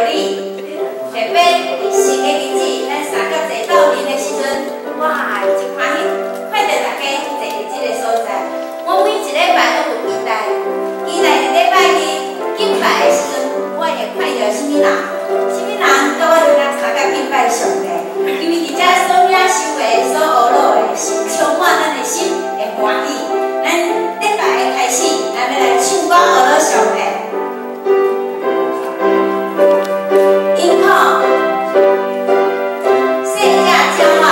著你。特別佇新的日子，咱三甲坐鬥陣的時陣，哇，真歡喜，看著大家坐佇這个所在。我每一禮拜攏有期待，期待佇禮拜日敬拜的時陣，我會看著啥物人，啥物人佮我佇遐參加敬拜上帝。因為佇遮所領受的、所學落的，是充滿咱的心的歡喜。咱禮拜的開始，咱欲來唱歌學落上帝。音控，細隻鳥仔。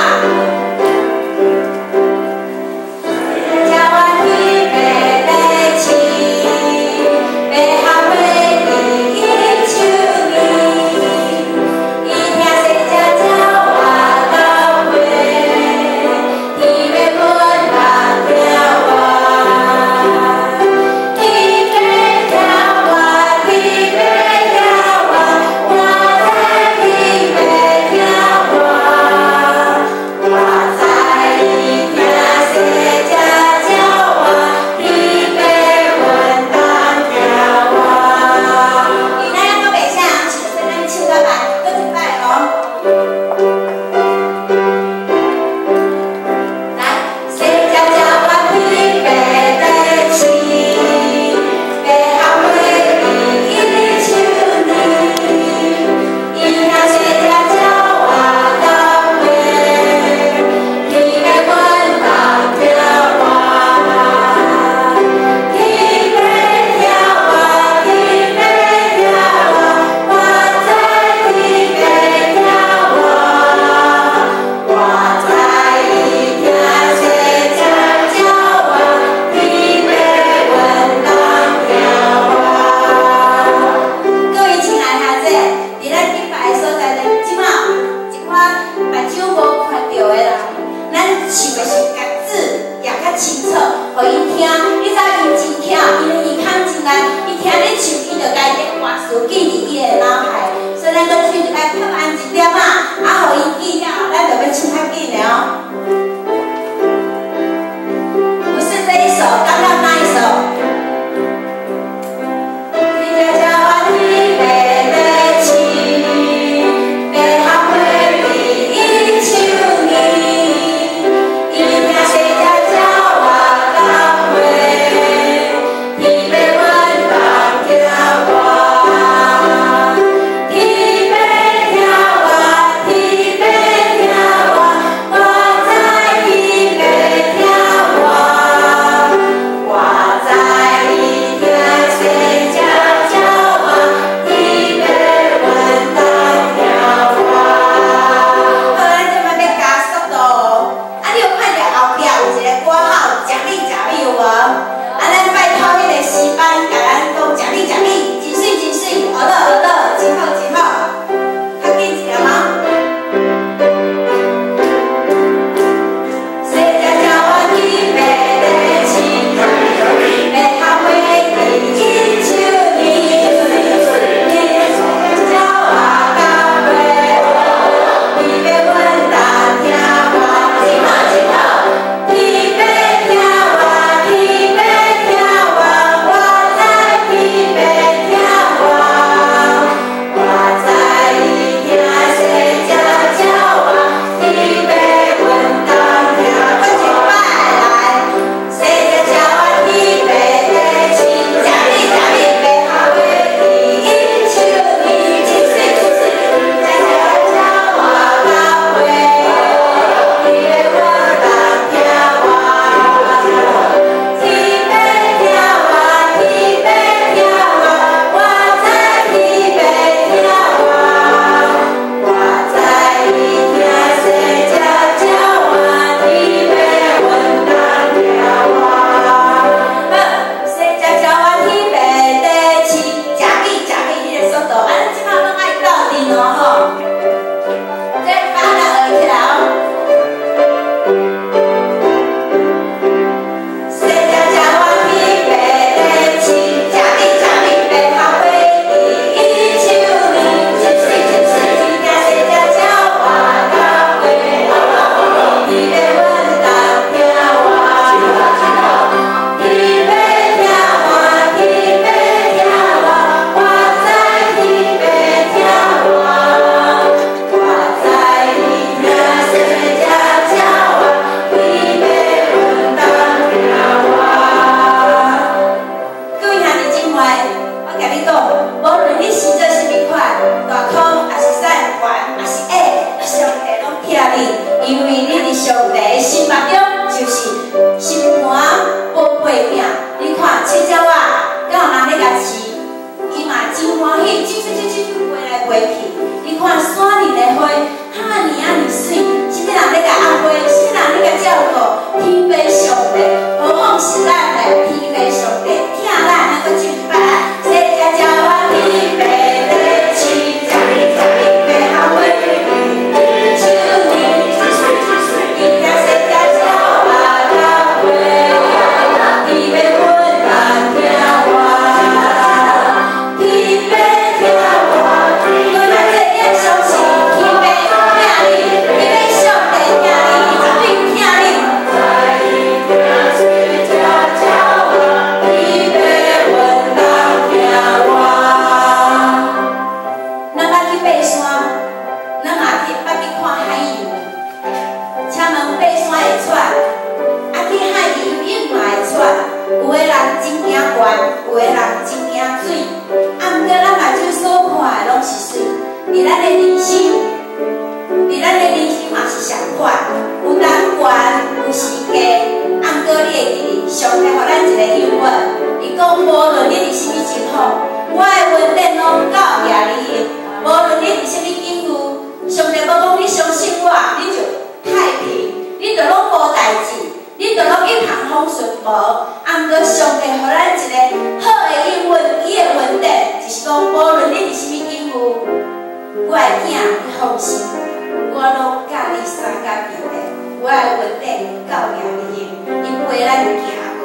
父的恩典教育你，伊陪咱行過。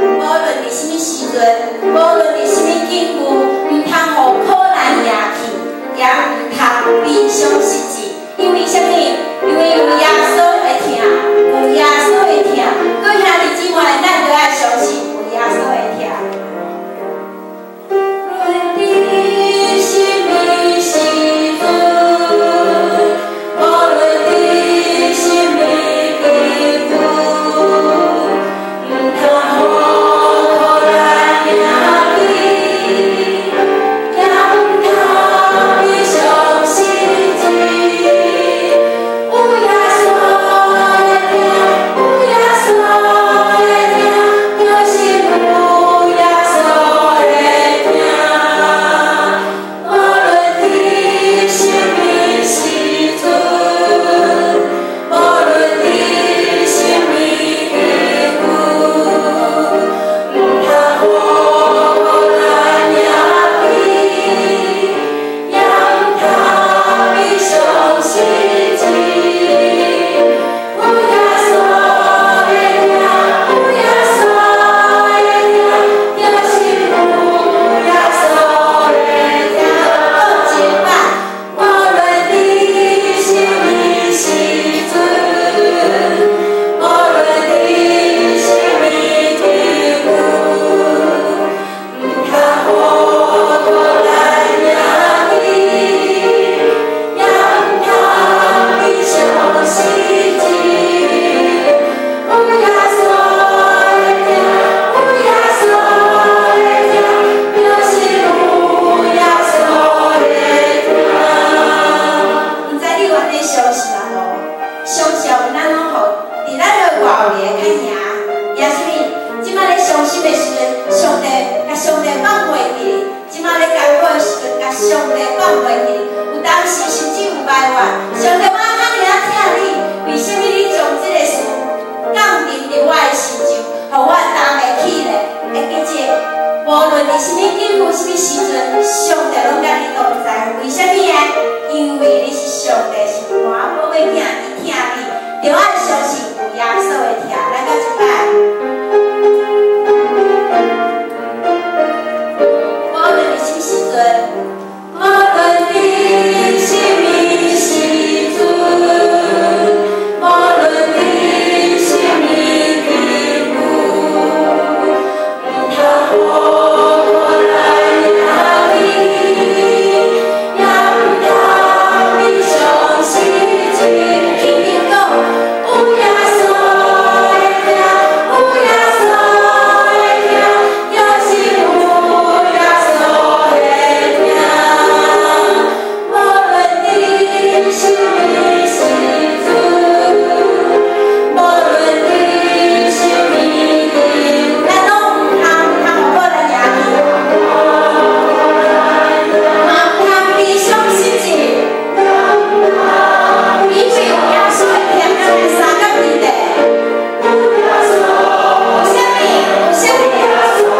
無論佇啥物時陣，無論佇啥物境遇，毋通予苦難贏去，也毋通悲傷失志。因為啥物？因為有耶穌的疼，有耶穌的疼。各位兄弟姊妹，咱著愛相信有耶穌的疼。論佇啥物時陣，無論佇啥物境遇，毋通予苦難贏去，也毋通悲傷失志。有耶穌的疼，有耶穌的疼，就是有耶穌的疼。無論佇啥物時陣，無論佇啥物境遇，毋通予苦難贏去，也毋通悲傷失志。有耶穌的疼，有耶穌的疼，就是有耶穌的疼。閣一擺，無論佇啥物時陣，無論佇啥物境遇，毋通予苦難贏去，也毋通悲傷失志。有耶穌的疼，有耶穌的疼，就是有耶穌的疼。毋知你願意相信啊無？常常咱攏予佇咱的外圍較贏，贏啥物？這擺咧傷心的時陣，上帝共上帝放袂記；這擺咧艱苦的時陣，共上帝放袂記。有當時甚至有埋怨，上帝，我遐爾仔疼你，為啥物你將這个事降臨佇我的身上，予我擔袂起咧？會記住，無論佇啥物境遇、啥物時陣，上帝攏佮你同在。為啥物呢？因為你是上帝心肝寶貝囝，伊疼你，著愛相信有耶穌的疼。咱閣一擺。無論佇啥物時陣，無論佇啥物時陣，無論佇啥物境遇，毋通予苦難贏去，也毋通悲傷失志。輕輕講，有耶穌的疼，有耶穌的疼，就是有耶穌的疼。無論佇啥物時陣，無論佇啥物境遇，咱攏毋通予苦難贏去，嘛毋通悲傷失志。因為有耶穌的疼，咱來相佮佇咧。有啥物？有啥物？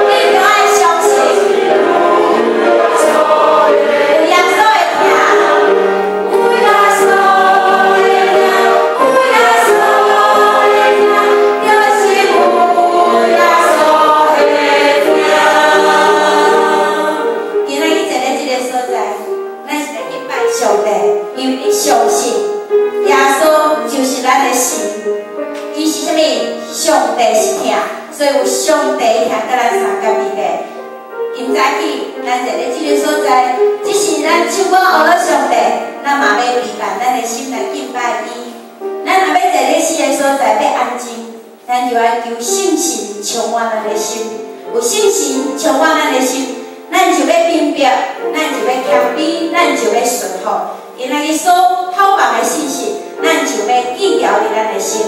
你著愛相信有耶穌的疼。有耶穌的疼，有耶穌的疼，就是有耶穌的疼。今仔日坐咧這个所在，咱是來敬拜上帝，因為你相信耶穌就是咱的神，伊是啥物？上帝是疼，所以有上帝的疼佮咱相佮佇咧。今早起，咱坐咧這个所在，只是咱唱歌學了上帝，咱嘛欲預備咱的心來敬拜伊。咱若欲坐咧死的所在，欲安靜，咱就愛求聖神充滿咱的心。有聖神充滿咱的心，咱就欲明白，咱就欲謙卑，咱就欲順服。今仔日所透放的信息，咱就欲記牢佇咱的心。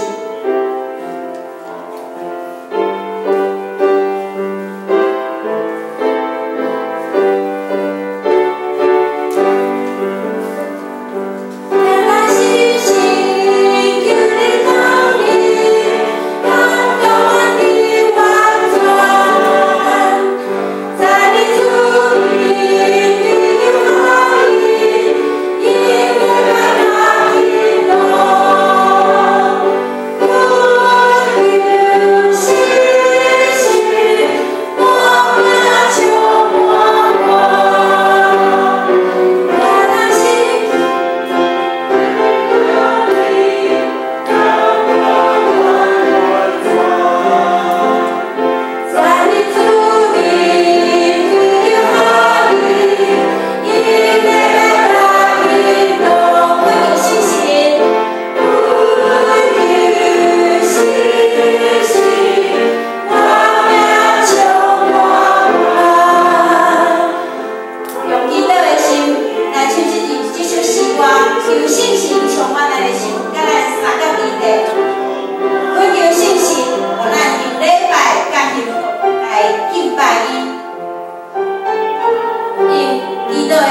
咱是神求你降臨，感動我的完全，在你主裡求好意，因為我喜樂。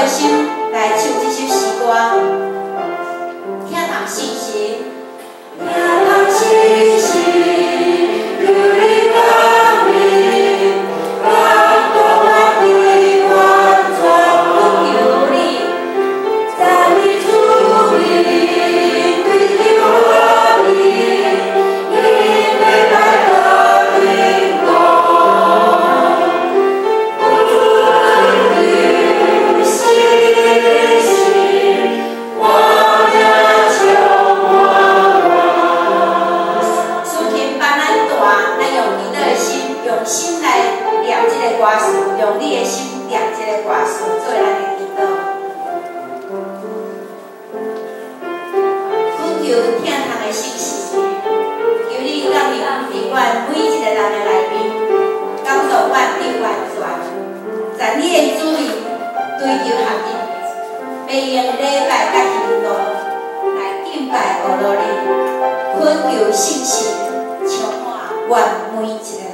的心來唱這首詩歌，疼痛信心，疼痛信心，求你降臨，感動我對完全懇求你，讚美主名，追求我名，因禮拜得平安。懇求信心，我命充滿我。司琴幫咱彈，咱用祈禱的心，用心來念這个歌詞，用你的心念這个歌詞，做咱的祈禱。懇求疼痛的信心，求你降臨佇阮每一个人的內面，感動阮得完全，在你的旨意追求合一，欲用禮拜佮行動來敬拜阿羅你，懇求信心充滿阮每一個人。